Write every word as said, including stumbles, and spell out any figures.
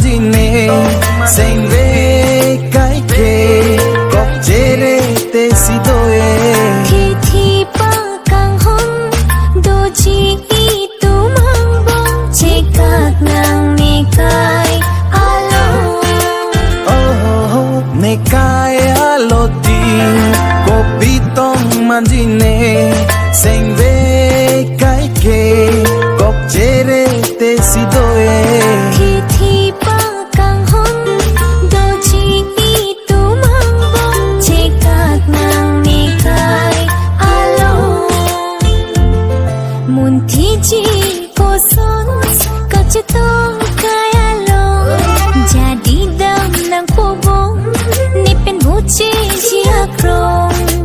Jine sengve kaike kok chere te si do-e. Thithi pakanghon doji itum angbong chekak nang nekai along. Oh, nekai along ti kopi tong manjine sengve kaike kok chere te si do-e. Thithi pakanghon doji itum angbong chekak nang nekai along. Munthiji koson kachetong kai along. Jadi dam nang pobom ne pen bocheji akrong.